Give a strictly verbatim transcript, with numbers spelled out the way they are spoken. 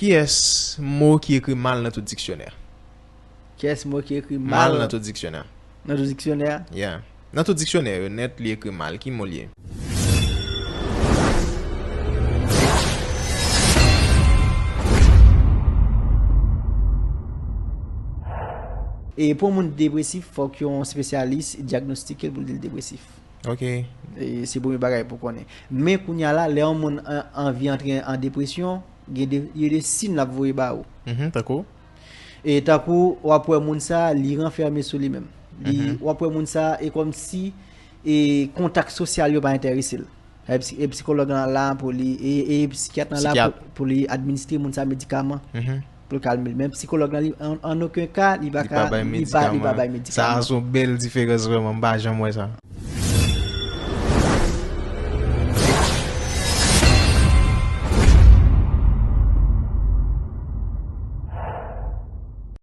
Kiyès mo ki ekri mal nan tout diksyonè? Kiyès mo ki ekri Mal mal nan tout diksyonè. Nan tout diksyonè a? Yeah. Nan tout diksyonè yo nèt, li ekri mal. Ki mo li ye? E pou yon moun depresif, fòk yon espesyalis dyagnostike l pou l di l depresif. Ok. E se premye bagay pou konnen. Men kounye a la, lè yon moun an- anvi antre an depresyon, gen de, gen de siy l ap voye ba ou. Mhm, tankou? E tankou w ap wè moun sa, li ranfèmen sou li menm. Li, w ap wè moun sa, e kòmsi e kontak sosyal yo pa enterese l. E, psi- e psikològ lan la pou li, e, e psikyat lan la Psikyat. Pou, pou li administre moun sa medikaman Mhm. pou l kalme l. Men psikològ lan, li, an, an okenn ka, li pa Li ka, pa bay li pa, li pa medikaman. Bay Sa medikaman. Se yon bèl diferans vrèman, m pa janm wè sa.